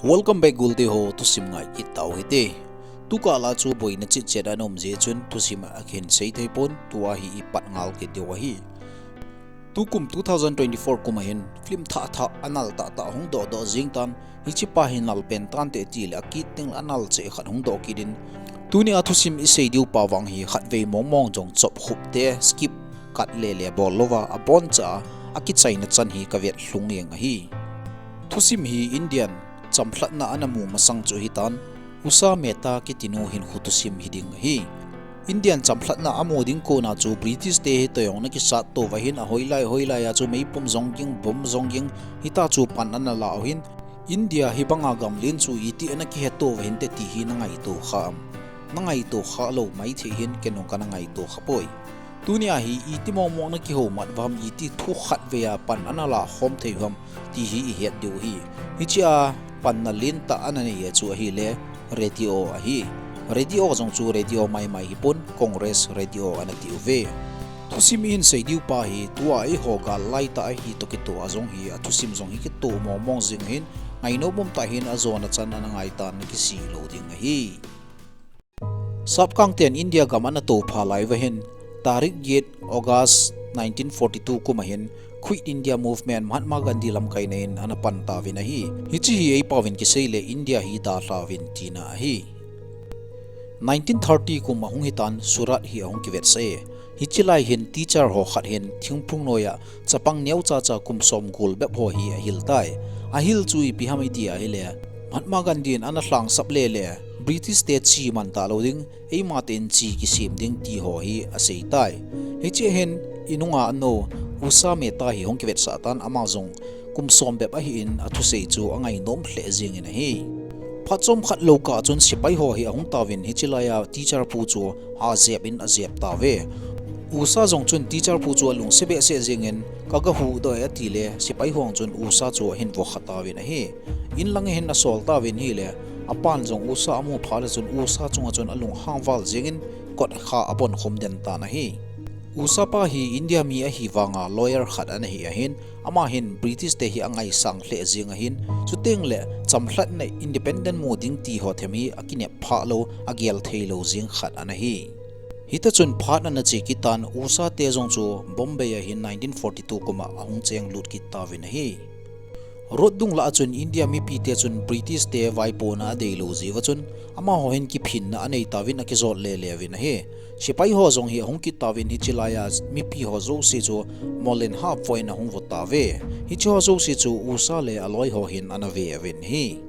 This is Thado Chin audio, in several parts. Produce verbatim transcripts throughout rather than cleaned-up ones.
Welcome back gulte ho, thusim ngai kit tau hite. Tukah la chu boina chitchet ana um jeh chun thusim akihin sei thei pon, tua hi ipat ngal kit diu ahi. Tukum two thousand twenty-four kum ahin film thah thah anal tah tah hung doh doh jing tan, hiche pa hi nal pen tante tile akit teng anal cheh khat hung doh kit in, tunia thusim isei diu pa vang hi khatvei mong mong jong chop khup te skip cut le le bol louva, aboncha a akichaina chan hi kavet lhung jeng ahi. Thusim hi Indian chamlhatna ana mu masang chu hitan, Usha Mehta kitinu hinkho thusim hiding ahi. Indian chamlhatna amu ding kona chu British te hi toijong ana kisat touva hin ahoilai hoilai a chu meipum jong ging, bomb jong ging, hita chu pan ana la u hin, India hibanga gamlen chu iti ana kihe touva hinte ti hi na ngaito kha am? Na ngaito kha lou maithei hin, kei jong kana ngaito kha poi. Tunia hi iti mong mong ana kihoumat uvam, iti thu khatvei a pan ana la khom thei uvam ti hi ihet diu ahi. Hichea panna lentah ana nei a chu ahile radio ahi. Radio jong chu radio maimai hipon, Congress radio ana tiuve. Thusim ihin sei diu pa hi tua eiho gal laitah ahi toh kitoh a jong hi athusim jong hi kitoh mong mong jing hin, ngainom um tah hin ajona chan ana ngaitan kisih lou ding ahi. Sapkang ten India gam ana toupha lai uva hin, tarik get August nineteen forty-two kum ahin, Quit India Movement Mahatma Gandhi lamkaina in ana pan tauvin ahi. Hiche hi eipauvin kisei le India hi dalha uvin tina ahi. Nineteen thirty kum ahung hitan Surat hi ahung kivetsah e. Hiche lai hin teacher ho khat hin thingphung noiya chapang neocha cha kum som gol bep ho hi ahil tai. Ahil chu ipi ham iti ahile, Mahatma Gandhi in ana lhangsap le le, British te chi man talou ding, eima ten chi kisem ding ti ho hi asei tai. Hichea hin inunga anou Usha Mehta hi hung kivetsah tan, ama jong kum som bep ahin athusei chu angainom lheh jengin ahi. Phat chomkhat lou kah chun sepai ho hi ahung tauvin hiche laiya teacher pu chu ajep in ajep tauve. Usha jong chun teacher pu chu alungset behseh jengin, "Kaga huhdoh e," atile sepai ho chun Usha chu ahin vokha tauvin ahi. In lang ahin asol tauvin ahile, apan jong Usha amu phat le chun Usha chunga chun alunghang val jengin kotkha abonkhum den tan ahi. Usha pa hi India mi ahi vanga lawyer khat ana hi ahin, ama hin British te hi angaisang lheh jeng ahin, chuteng le chamlhatna independent mu ding ti ho them hi akinep phah lou, agel thei lou jeng khat ana hi. Hita chun phat ana che kit tan, Usha te jong chu Bombay a hin nineteen forty-two kum a ahung cheng lut kit tauvin ahi. Road dung lah a chun India mipi te chun British te vaipohna adei lou jeh uva chun, amaho hin kiphinna anei tauvin akijot le le uvin ahi. Sepai ho jong hi ahung kit tauvin hiche laiya mipi ho jouse chu molin hah voi in ahung vo tauve. Hiche ho jouse chu Usha le aloi ho hin ana ve uvin ahi.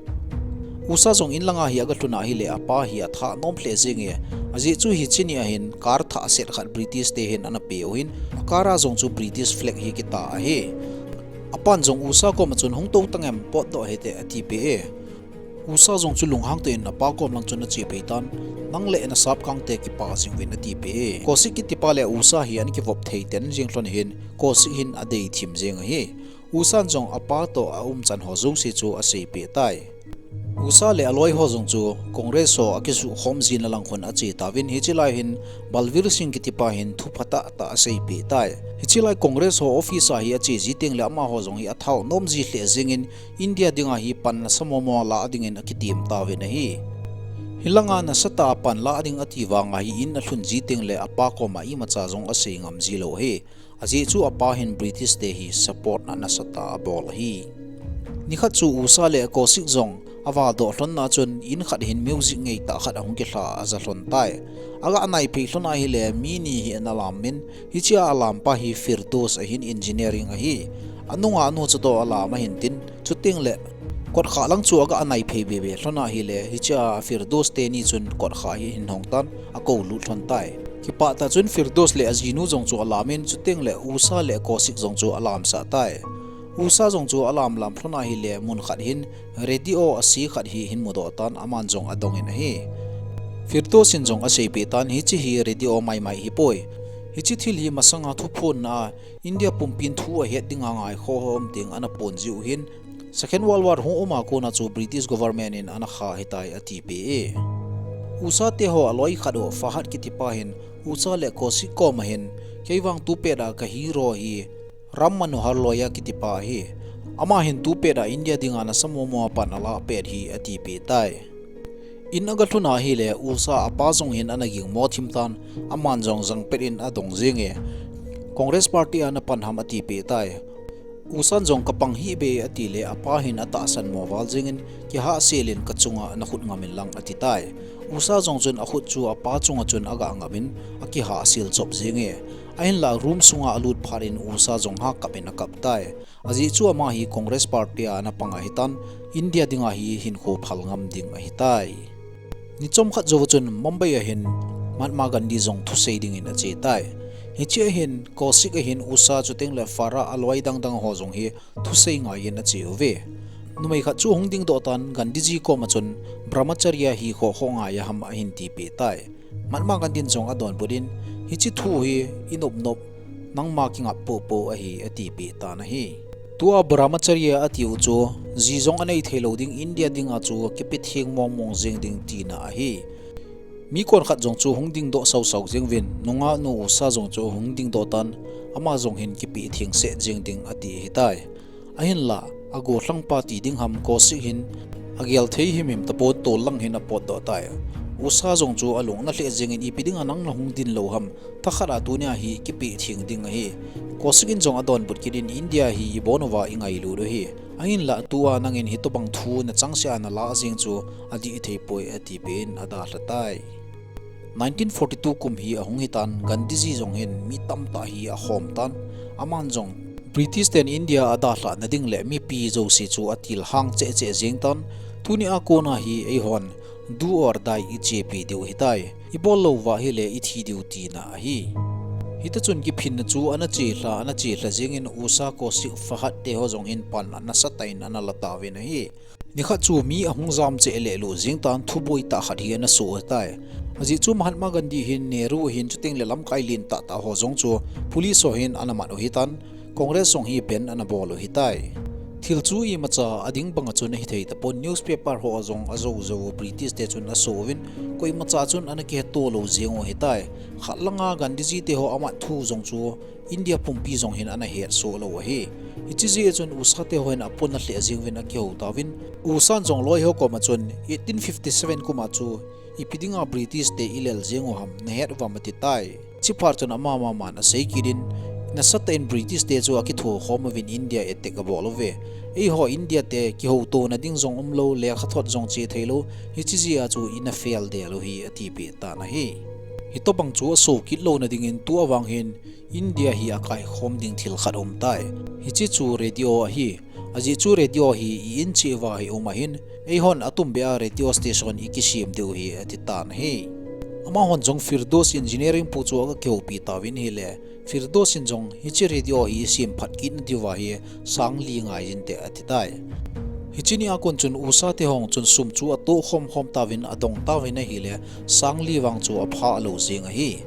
Usha jong in langa hi aga lhun ahile apa hi atha nom lheh jenge. Ajeh chu hiche ni ahin car thah set khat British te hin ana pe u hin, a car a jong chu British flag hi kitah ahi. Apan jong Usha koma chun, "Hung tou tangem, potdoh hite," ati peh e. Usha jong chu lunghang tah in apa kom lang chun ache pei tan, "Nang le na sapkang te kipah jing uvin," ati peh e. Kosik kitipa le Usha hi ana kivop thei ten jeng lhon hin, Kosik hin adei thim jeng ahi. Usha in jong apa toh aumchan ho jouse chu asei peh tai. Usha le aloi ho jong chu Congress ho akisukhom jing na lang khun ache tauvin, hiche lai hin Balbir Singh kitipa hin thupha tah tah asei peh tai. Hiche lai Congress ho office a hi ache ji teng le amaho jong hi athao nom ji lheh jengin, India dinga hi pan nasatah momo lah dingin akitem tauvin ahi. Hilanga nasatah pan lah ding ati vanga hi in alhun ji teng le apa koma imacha jong asei ngam ji lou ahi. Ajeh chu apa hin British te hi support nasatah abol ahi. Nikhat chu Usha le Kosik jong avahdoh lhon na chun in khat hin music ngeitah khat ahung kilha aja lhon tai. Aga naiphei lhon ahile mi ni hi ana lam in, hichea alam pa hi Firdos ahin, engineering ahi. Anunga anu chu toh alam ahin tin, chuteng le kotkha lang chu aga naiphei be be lhon ahile, hichea Firdos teni chun kotkha hi ahin hong tan, akou lut lhon tai. Kipah tah chun Firdos le ajinu jong chu alam in, chuteng le Usha le Kosik jong chu alamsah tai. Usha jong chu alam lam lhon ahile, mun khat hin radio ase khat hi ahin mudoh tan, aman jong adong in ahi. Firdos in jong asei peh tan, hiche hi radio maimai hipoi. Hiche thil hi masanga thuphon na a India pumpin thu ahet dinga ngaikhoh ho um teng ana pon jiu hin, Second World War hung um a kona chu British government in ana kha ahitai ati peh e. Usha te ho aloi khat u Fahad kitipa hin, Usha le Kosik koma hin, "Kei vang tupet a ka hero hi Ram Manohar Lohia kitipa ahi. Ama hin tupet a India dinga nasa momo a pan alah pet hi atipeh tai. In aga lhun ahile, U S A apa jong hin ana gingmo thim tan, aman jong jangpet in adong jenge. Congress Party a napan ham atipeh tai. U S A jong kapang hih be atile, apa hin atahsan mo val jengin, kihahsel in kachunga nakhut ngam in lang ati tai. U S A jong chun akhut chu apa chunga chun aga ngam in, akihahsel chop jenge. Ahinla room sunga alut phat in U S A jong ha kap in akap tai. Ajeh chu ama hi Congress Party a ana pang ahitan, India dinga hi hinkho phal ngam ding ahitai. Ni chomkhat jouva chun Mumbai a hin Mahatma Gandhi jong thusei dingin ache tai. Hiche a hin Kaushik a hin U S A chuteng le Farah aloi dang dang ho jong hi thusei ngai in ache uve. Numei khat chu hung dingdoh tan Gandhiji koma chun Brahmacharya hi khoh khoh ngai a ham ahin tipeh tai. Mahatma Gandhi in jong adonbut in, hiche thu hi inop nop, nangma kingap popo ahi atipeh tan ahi. Tua Brahmacharya atiu chu, ji jong anei thei lou ding India dinga chu kipe theng mong mong jeng ding tina ahi. Mi kon khat jong chu hung dingdoh sau sau jeng uvin, nungah nu U S A jong chu hung dingdoh tan, ama jong hin kipe theng seh jeng ding ati ahitai. Ahinla, agollhang pa ti ding ham Kaushik hin, agel thei himhim tapon tol lang hin apotdoh tai. U S A jong chu alung ana lheh jengin ipi dinga nang nahung din lou ham, thakhat a tunia hi kipe theng ding ahi. Kaushik in jong adonbut kit in India hi ibon uva ingailut u hi. Ahinla tua nangin hitobang thu nachangseh a nalah jeng chu adih thei poi atipeh in adalha tai. Nineteen forty-two kum hi ahung hitan Gandhiji jong hin mi tamtah hi akhom tan, aman jong British ten India adalhah nading le mipi jouse chu atilhang cheh cheh jeng tan, tunia kona hi eihon do or die ichepi diu ahitai, ibol lou uva ahile ithi diu tina ahi. Hita chun kiphinna chu ana chelha, ana chelha jengin U S A Kaushik Fahad te ho jong hin pan ana satah in ana la tauvin ahi. Nikhat chu mi ahung jam cheh lelu jeng tan thuboi tah khat hi ana soh tai. Ajeh chu Mahatma Gandhi hin Nehru hin chuteng le lamkai lentah tah ho jong chu police ho hin ana mat u hitan, Congress jong hi ban ana bol u hitai. Thil chu imacha ading banga chun ahithei tapon newspaper ho a jong ajou jou u British te chun asoh uvin, koimacha chun ana kiheto lou jeng u hitai. Khat langa Gandhiji te ho amat thu jong chu India pumpi jong hin ana hetsoh lou ahi. Hiche jeh a chun U S A te ho hin apon alheh jeng uvin akihou tauvin, U S A jong loi ho koma chun eighteen fifty-seven kum a chu ipi dinga British te ilel jeng u ham nahet uvam ati tai. Hiche phat chun ama maman asei kit in, nasatah in British te chu akitho khom uvin India attack abol uve. Eiho India te kihouto nading jong umlou, lekhathot jong che theilou, hiche jeh a chu ina fail del u hi atipeh tan ahi. Hitobang chu asoh kit louna dingin tua vang hin India hi akaikhom ding thil khat aum tai. Hiche chu radio ahi. Ajeh chu radio hi i-in cheh uva hi um ahin, eihon atumbeh a radio station ikisem diu hi ati tan ahi. Amahon jong Firdos Engineering pu chu aga kihoupi tauvin ahile, Firdos in jong hiche radio hi isem phat kit nadiuva hi sang li ngai jin te ati tai. Hiche nia kon chun U S A te hon chun sum chu atoh khom khom tauvin adong tauvin ahile, sang li vang chu apha lou jeng ahi.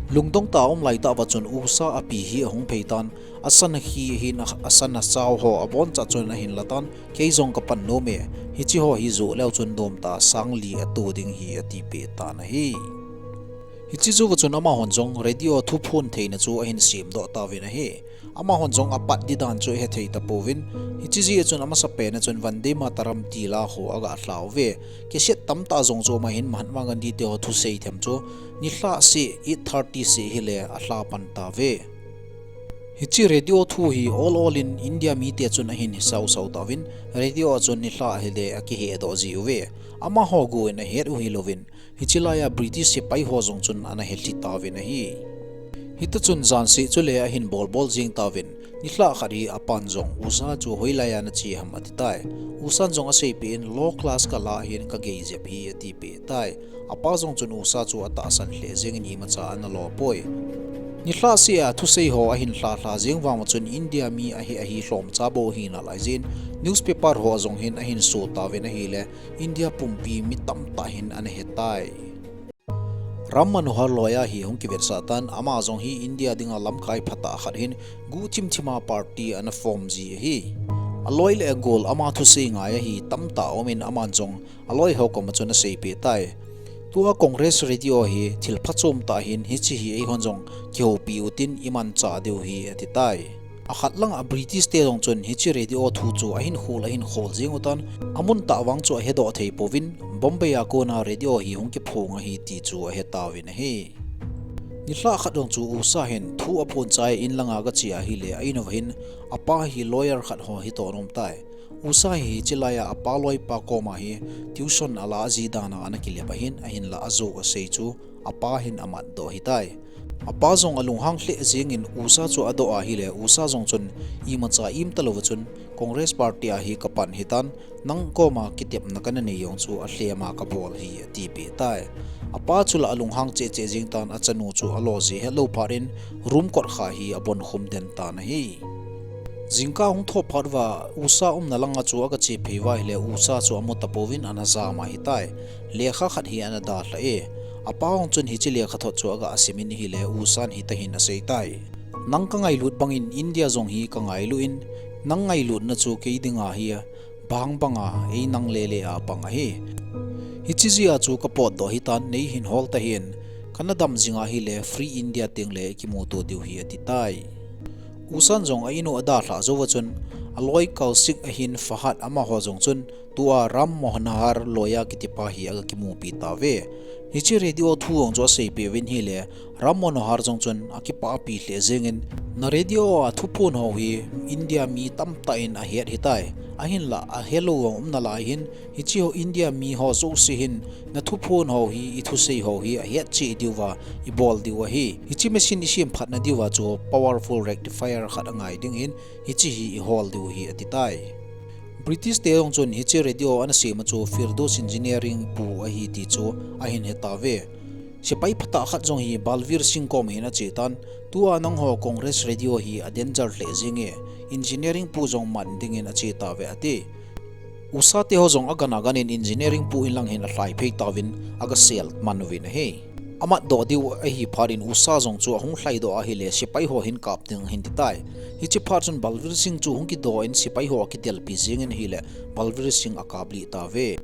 Lungdong tah a um laitah uva chun U S A api hi ahung phei tan, asan akhi hin, asan achao ho aboncha chun ahin la tan, kei jong kapan nom e, hiche ho hi joh leu chun nomtah a sang li ato ding hi atipeh tan ahi. Hiche jouva chun amahon jong radio thuphon theina chu ahin semdoh tauvin ahi. Amahon jong apat di dan chu ahethei tapouvin, hiche jeh a chun amasapen a chun Vande Mataram ti la ho aga lha uve. Cassette tamtah jong chu um ahin Mahatma Gandhi te ho thusei them chu nilhah seh eight thirty seh hile alha pan tauve. Hiche radio thu hi ol ol in India mite chun ahin he sau sau tauvin, radio a chun nilhah hile akihedoh jiuve. Amaho go in ahet u hilouvin, hiche laiya British sepai ho jong chun ana helhi tauvin ahi. Hita chun jan seh chule ahin bol bol jeng tauvin, nilhah khat hi apan jong U S A chu hoilaiya nache ham ati tai. U S A in jong aseipeh in low class kalah ahin kagei jep hi atipeh tai. Apa jong chun U S A chu atahsan lheh jengin imacha ana lo poi. Nilhah seh a thusei ho ahin lha lha jeng vang chun India mi ahi ahi lhomcha bou ahi nalai jeh in newspaper ho a jong hin ahin so tauvin ahile India pumpi mi tamtah hin ana he tai. Ram Manohar Lohia hi hung kivetsah tan, ama jong hi India dinga lamkai phatah khat hin guhthim thima party ana form ji ahi. Aloi le agol ama thusei ngai ahi tamtah aumin aman jong aloi ho koma chun aseipeh tai. Tua Congress radio hi thil phachom tah ahin hiche hi eihon jong kihoupi utin imanchah diu hi ati tai. Akhat langa British te jong chun hiche radio thu chu ahin khol, ahin khol jing utan, amun tah vang chu ahedoh thei pouvin, Bombay a kona radio hi hung kiphong ahi ti chu ahe tauvin ahi. Nilhah khat jong chu U S A hin thu aphon chai in langa aga che ahile, a in uva hin apa hi lawyer khat ho hi toh aum tai. U S A hi hiche laiya apa loipa koma hi tuition ala aji dana ana kilep ahin, ahinla ajo asei chu apa hin amatdoh ahitai. Apa jong alunghang lheh jengin U S A chu adoh ahile, U S A jong chun imacha im talouva chun Congress party a hi kapan ahitan, nang koma kitepna kana nei jong chu alhem a kabol ahi atipeh tai. Apa chu la alunghang cheh cheh jeng tan, achanu chu alo ji hetlou phat in room kot khat hi abon khum den tan ahi. Jingkah hung thou phat uva U S A umna langa chu aga che phei uva ahile, U S A chu amu tapouvin ana jam ahitai. Lekha khat hi ana dalha e. Apa jong chun hiche lekhathot chu aga simin ahile, U S A in hitia hin asei tai. Nang kangailut bangin India jong hi kangailu in, nang ngailutna chu kei dinga hi bang banga ei nang lele a pang ahi. Hiche jeh a chu kapotdoh ahitan, neihin hol tahih in, kana dam jing ahile Free India tengle kimuto diu ahi ati tai. U S A in jong a in u adalhah jouva chun, aloi Kaushik ahin Fahad amaho jong chun, tua Ram Manohar Lohia kitipa hi aga kimupi tauve. Hiche radio thu jong chu aseipeh uvin ahile, Ram Manohar jong chun akipapi lheh jengin, na radio a thuphon ho hi India mi tamtah in ahet ahitai. Ahinla ahelou jong um nalai hin, hiche ho India mi ho jouse hin na thuphon ho hi, i thusei ho hi ahet cheh diuva ibol diu ahi. Hiche machine isem phatna diuva chu powerful rectifier khat angai ding ahin, hiche hi ihol diu ahi ati tai. British te jong chun hiche radio ana sem a chu Firdosh Engineering pu ahi ti chu ahin he tauve. Sepai phatah khat jong hi Balbir Singh koma hin ache tan, tua nangho Congress radio hi a danger lheh jenge, Engineering pu jong man dingin ache tauve ati. U S A te ho jong agan agan in Engineering pu in lang hin alhai phei tauvin aga sel man uvin ahi. Amatdoh diu ahi phat in U S A jong chu ahung lhaidoh ahile, sepai ho hin kap ding ahin ti tai. Hiche phat chun Balbir Singh chu hung kidoh in sepai ho akidelpi jengin ahile, Balbir Singh akap lih tauve.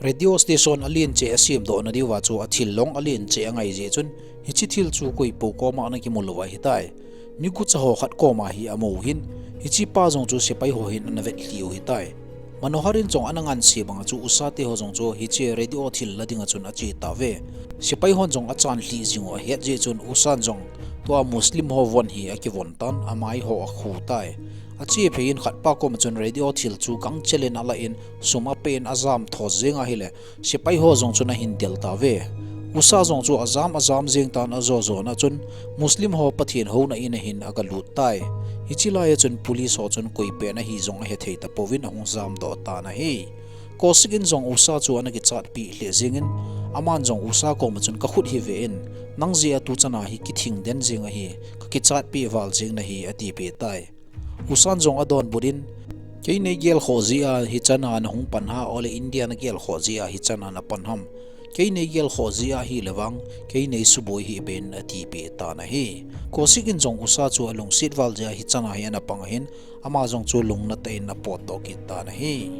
Radio station alen cheh asemdoh na diuva chu athil long alen cheh angai jeh chun, hiche thil chu koipo koma ana kimu lou ahitai. Mi gucha ho khat koma hi amu u ahin, hichepa jong chu sepai ho hin ana vetlhi u ahitai. Manohar in jong ana nganse banga chu U S A te ho jong chu hiche radio thil la dinga chun ache tauve. Sepai hon jong achan lhih jing u ahet jeh chun U S A in jong tua Muslim ho von hi akivon tan, amai ho akhu tai. Ache phei in khatpa koma chun radio thil chu gangchel in ala in, sum ape in ajam tho jeng ahile, sepai ho jong chun ahin del tauve. U S A jong chu ajam ajam jeng tan, ajo jona chun Muslim ho Pathen houna in a hin aga lut tai. Hiche laiya chun police ho chun koi pen ahi jong ahethei tapouvin ahung jamdoh tan ahi. Kaushik in jong U S A chu ana kichatpi lheh jengin, aman jong U S A koma chun kakhut hi ve in, nang jeh a tuchana hi kithing den jeng ahi, kakichatpi val jeng nahi atipeh tai. U S A in jong adonbut in, kei neigel khoh jeh a hichan a nahung pan ham, ole India nagel khoh jeh a hichan a napan ham. Kei neigel khoh jeh a hile vang, kei neisuboi hih ben atipeh tan ahi. Kaushik in jong U S A chu alungset val jeh a hichan a hi ana pang ahin, ama jong chu lungna tah in apotdoh kit tan ahi.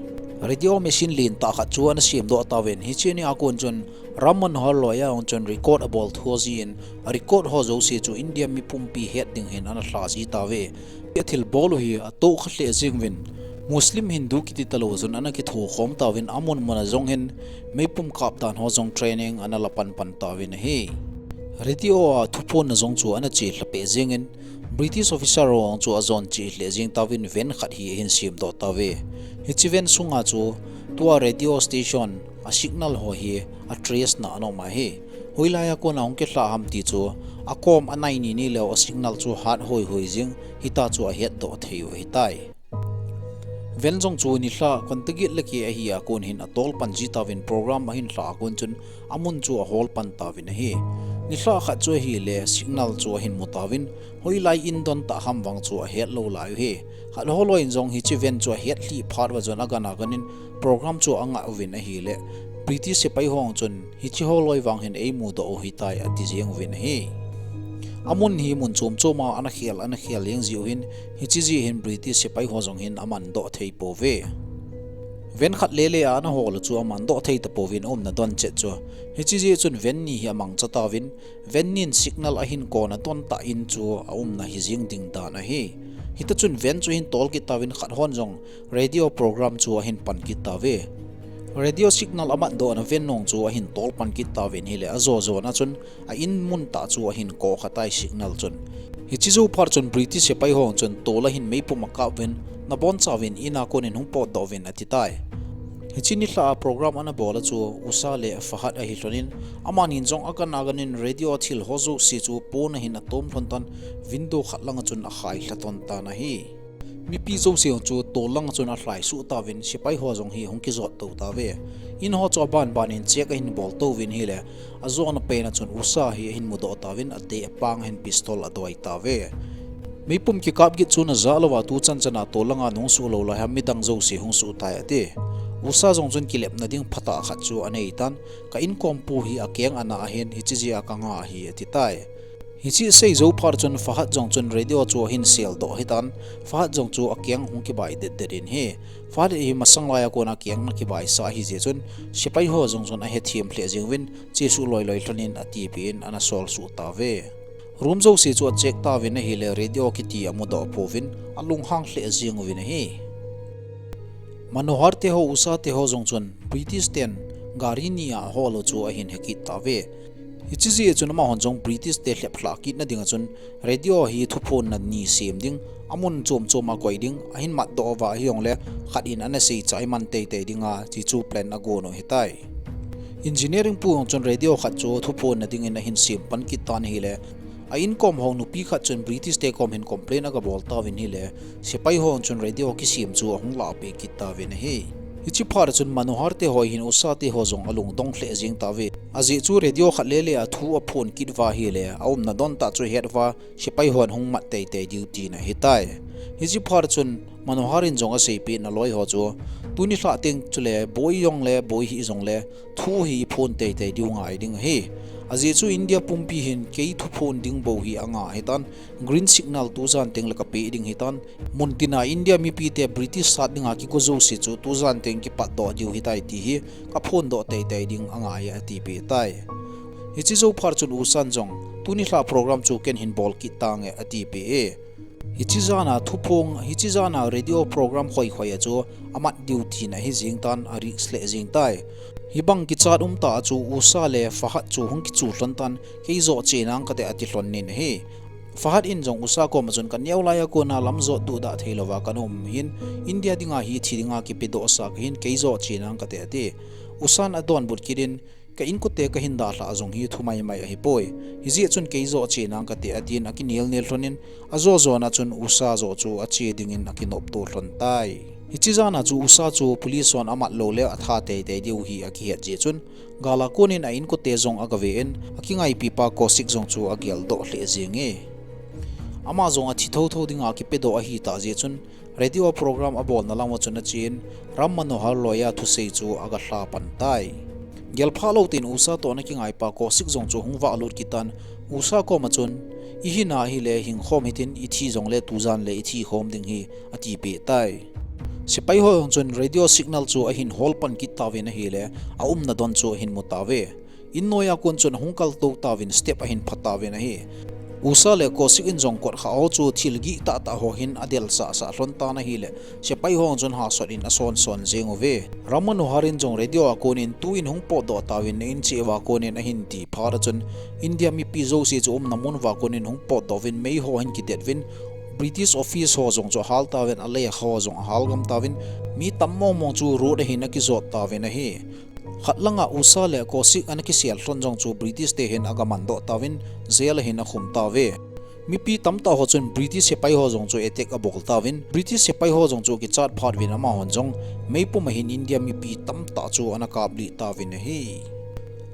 Radio machine lentah khat chu ana semdoh tauvin, hiche nia kon chun Ram Manohar Lohia jong chun record abol thua jin, a record ho jouse chu India mipumpi het ding hin ana lha ji tauve. Athilbol u hi atohkha lheh jeng uvin, Muslim Hindu kiti talou chun ana kithokhom tauvin, amun mun a jong hin meipum kap dan ho jong training ana la panpan tauvin ahi. Radio a thuphonna jong chu ana chelha peh jengin, British officer ho jong chu ajon cheh lheh jeng tauvin van khat hi ahin semdoh tauve. Hiche van sunga chu tua radio station a signal ho hi a trace na ana um ahi. Hoilaiya kona hung kilha ham ti chu akom anai ni ni leu a signal chu hat hoi hoi jeng, hitia chu ahetdoh thei u ahitai. Van jong chu nilhah konta get le keh ahi a kon hin atol pan ji tauvin, program ahin lha a kon chun amun chu ahol pan tauvin ahi. Nilhah khat chu ahile signal chu ahin mu tauvin, hoilai in don tah ham vang chu ahet lou lai u ahi. Khat holoi in jong hiche van chu ahet lhih phat uva chun agan agan in program chu angah uvin ahile, British sepai ho jong chun, hiche holoi vang hin eimudoh u ahitai ati jeng uvin ahi. Amun hi mun chom chom a ana khel, ana khel jeng jeh u hin, hiche jeh hin British sepai ho jong hin amandoh thei pouve. Van khat lele a ana hol u chu amandoh thei tapouvin aumna don chet chu. Hiche jeh chun van ni hi amangcha tauvin, van ni in signal ahin kon a don tah in chu aumna hi jeng ding dan ahi. Hita chun van chu ahin tol kit tauvin khat hon jong radio program chu ahin pan kit tauve. Radio signal amat doh na van nung chu ahin tol pan kit tauvin ahile ajo jo na chun a in mun tah chu ahin koh kha tai signal chun. Hiche jou phat chun British sepai ho chun tol a hin meipum akap uvin, nabonchauvin in a konin hung potdoh uvin ati tai. Hiche nilhah a program ana bol a chu Usha le Fahad ahi lhonin, amanin jong agan agan in radio a thil ho jouse chu pon a hin atom lhon tan, window khat lang a chun akhai lha ton tan ahi. Mipi jouse chu tol lang a chun alhai suh tauvin, sepai ho jong hi hung kijot tou tauve. In ho chu aban ban in check ahin bol tou vin ahile, ajona pen a chun Usha hi ahin mudoh tauvin, atei apang a hin pistol adoi tauve. Meipum kikap git chu najah louva tu chan chan a tol lang a nung suh lou lai ham midang jouse hung suh tai ati. Usha jong chun kilepna ding phatah khat chu anei tan, ka inkom pu hi akeng ana ahin, hiche jeh a kanga ahi ati tai. Hiche asei jou phat chun Fahad jong chun radio chu ahin seldoh ahitan, Fahad jong chu akeng hung kibai det det in ahi. Fahad hi masang lai a kona akeng ana kibai sa ahi jeh chun, sepai ho jong chun ahethem lheh jeng uvin, chesuh loi loi lhonin atipi in ana sol suh tauve. Room jouse chu acheck tauvin ahile radio kiti amudoh pouvin, alunghang lheh jeng uvin ahi. Manohar te ho, Usha te ho jong chun British ten gari ni a ahol u chu ahin he kit tauve. Hiche jeh chun amahon jong British te lheplhah kitna ding a chun radio hi thuphonna ni sem ding, amun chom chom a koi ding, ahin matdoh uva ahi jongle khat in ana seicha iman teitei ding a, ti chu plan agon u ahitai. Engineering pu jong chun radio khat chu thuphonna dingin ahin sem pan kit tan ahile, a inkom ho nupi khat chun British te kom hin complain agabol tauvin ahile, sepai ho chun radio kisem chu ahung lahpeh kit tauvin ahi. Hiche phat chun Manohar te ho hin Usha te ho jong alungdong lheh jeng tauve. Ajeh chu radio khat lele a thu aphon kit uva ahile, aumna don tah chu ahet uva, sepai hon hung mat teitei diu tina ahitai. Hiche phat chun Manohar in jong aseipeh in aloi ho chu, tuni lhah teng chule boi jongle boi hih jongle, thu hi iphon teitei diu ngai ding ahi. Ajeh chu India pumpi hin kei thuphon ding bou hi anga ahitan, green signal tujan teng le kapeh ding ahitan, muntina India mipi te British sat dinga kigo jouse chu tujan teng kipatdoh diu ahitai ti hi kaphondoh teitei ding angai e atipeh tai. Hiche jou phat chun Ushan jong, tuni lhah program chu ken hin bol kit tange atipeh e. Hiche jana thuphong, hiche jana radio program khoi khoi a chu amat diu tina ahi jeng tan, arisk lheh jeng tai. Hibang kichat umtah a chu Usha le Fahad chu hung kichu lhon tan, kei joh che nang kate ati lhon in ahi. Fahad in jong Usha koma chun kaneo laiya kona lamjot duhdah theilouva kaum hin, India dinga hi thi dinga kipedohsa kahin, kei joh che nang kate ati. Ushan adonbut kit in, ka inkote kahin dalhah jong hi thu maimai ahipoi. Hijeh chun kei joh che nang kate atin akinel nel lhon in, ajo jona chun Usha joh chu ache dingin akinopto lhon tai. Hiche jana chu Usha chu police hon amat lou le atha teitei diu hi akihet jeh chun, gal a konin a inkote jong agave in, akingaipipa Kaushik jong chu ageldoh lheh jenge. Ama jong athi thotho dinga kipedoh ahitah jeh chun, radio program abolna lama chun achen, Ram Manohar Lohiya thusei chu agalha pan tai. Gelphah lou tin Usha toh ana kingaipa Kaushik jong chu hung vahlut kit tan, Usha koma chun, ihin ahile hingkhom hitin, ithi jongle tujan le ithi khom ding hi, atipeh tai. Sepai ho jong chun radio signal chu ahin hol pan kit tauvin ahile, aumna don chu ahin mu tauve. In noiya kon chun ahung kaltou tauvin step ahin pha tauvin ahi. Usha le Kaushik in jong kotkhah ho chu thil gih tahtah ho hin adel sahsah lhon tan ahile, sepai ho jong chun hahsot in asonson jeng uve. Ram Manohar in jong radio a konin tuin hung potdoh tauvin na in cheh uva konin ahin ti phat a chun, India mipi jouse chu umna mun uva konin hung potdoh uvin mei ho ahin kidet uvin, British office ho jong chu ahal tauvin, alekha ho jong ahal gam tauvin, mi tam mong mong chu road a hin akijot tauvin ahi. Khat langa Usha le Kaushik ana kisel lhon jong chu British te hin agamandoh tauvin, jail a hin akhum tauve. Mipi tamtah ho chun British sepai ho jong chu attack abol tauvin, British sepai ho jong chu kichat phat uvin amahon jong meipum a hin India mipi tamtah chu ana kaplih tauvin ahi.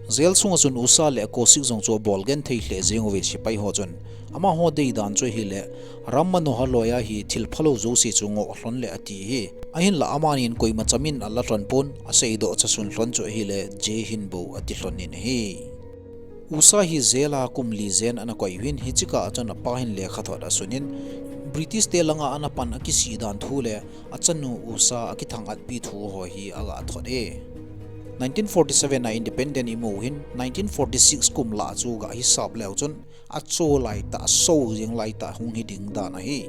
Jail sunga chun Usha le Kaushik jong chu abol genthei lheh jeng uve sepai ho chun. Amaho deidan chu ahile, Ram Manohar Lohiya hi thil phalou jouse chu ngoh lhon le ati ahi. Ahinla amanin koima chamin ala lhon pon, aseidoh chasun lhon chu ahile, Jai Hind bou ati lhon in ahi. Usha hi jail a kum li jen ana koi uvin, hiche kah a chun apa hin lekhathot asun in, British te langa ana pan akisih dan thu le, achanu Usha akithang-atpi thu ho hi aga thot e. Nineteen forty-seven a independent imu hin, nineteen forty-six kum lah chu gahisap leu chun, acho laitah, aso jeng laitah hung hiding dan ahi.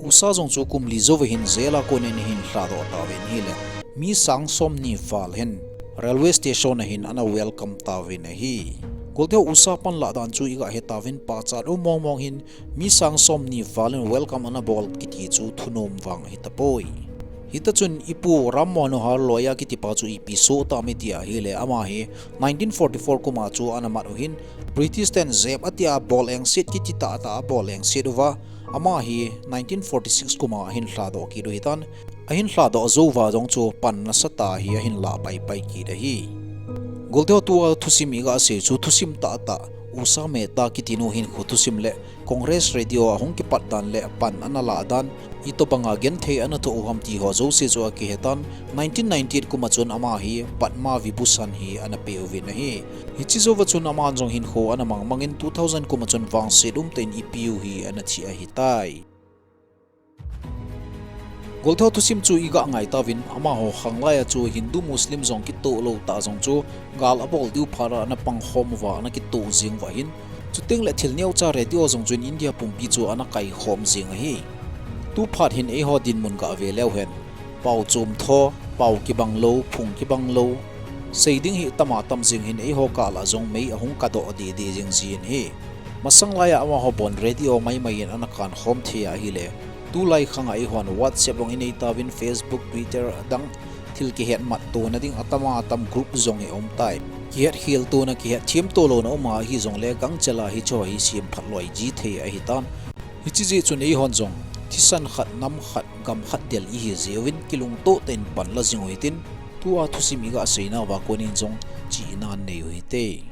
U S A jong chu kum li jou va hin jail a konin ahin lhadoh tauvin ahile, mi sang somni val hin railway station a hin ana welcome tauvin ahi. Golte ho U S A panlah dan chu iga hetauvin, pachat um mong mong hin mi sang somni val in welcome ana bol kiti chu thunom vang ahi tapoi. Hita chun ipu Ram Manohar Lohiya kitipa chu ipi soh tam iti ahile, ama hi nineteen forty-four kum a chu ana mat u hin, British ten jep atia bol engset kiti tahtah a bol engset uva, ama hi nineteen forty-six kum a ahin lhadoh kit u ahitan, ahin lhadoh jou uva jong chu pan nasatah hi ahin lah paipai kit ahi. Golte ho, tua thusim iga sei chu thusim tahtah, U S A Mehta kiti nu hinkho thusim le Congress Radio a hung kipat dan le pan ana lah dan, itobanga genthei ana thoh u ham ti ho jouse chu akihetan, nineteen ninety-eight kum a chun ama hi Padma Vibhushan hi ana pe uvin ahi. Hiche jouva chun aman jong hinkho ana mangmang in, two thousand kum a chun vangset umtah in ipiu hi ana thi ahitai. Golte ho, thusim chu iga ngai tauvin, amaho khanglai a chu Hindu Muslim jong kitoh lou tah jong chu gal abol diu phat a ana pangkhom uva ana kitoh jing uva ahin, chuteng le thil neocha radio jong chun India pumpi chu ana kaikhom jing ahi. Tu phat hin eiho dinmun gah ve leu hen, pao chom tho, pao kibang lou, phung kibang lou, sei ding hi tama tam jing hin, eiho kah lah jong mei ahung kadoh deh deh jing jin ahi. Masang lai a amaho bon radio maimai in ana kankhom thei ahile, tulai khang a eihon WhatsApp jong inei tauvin, Facebook, Twitter adang thil kihetmat tona ding atama tam group jong hi aum tai. Kihetkhel tona, kihetthem to louna um ahi jongle gangchel a hicheho hi semphat loi ji thei ahitan. Hiche jeh chun eihon jong thisan khat, nam khat, gam khat del ihi jeh uvin kilungtoh tah in pan la jing u hitin, tua thusim iga seinauva konin jong chihna nei u hite.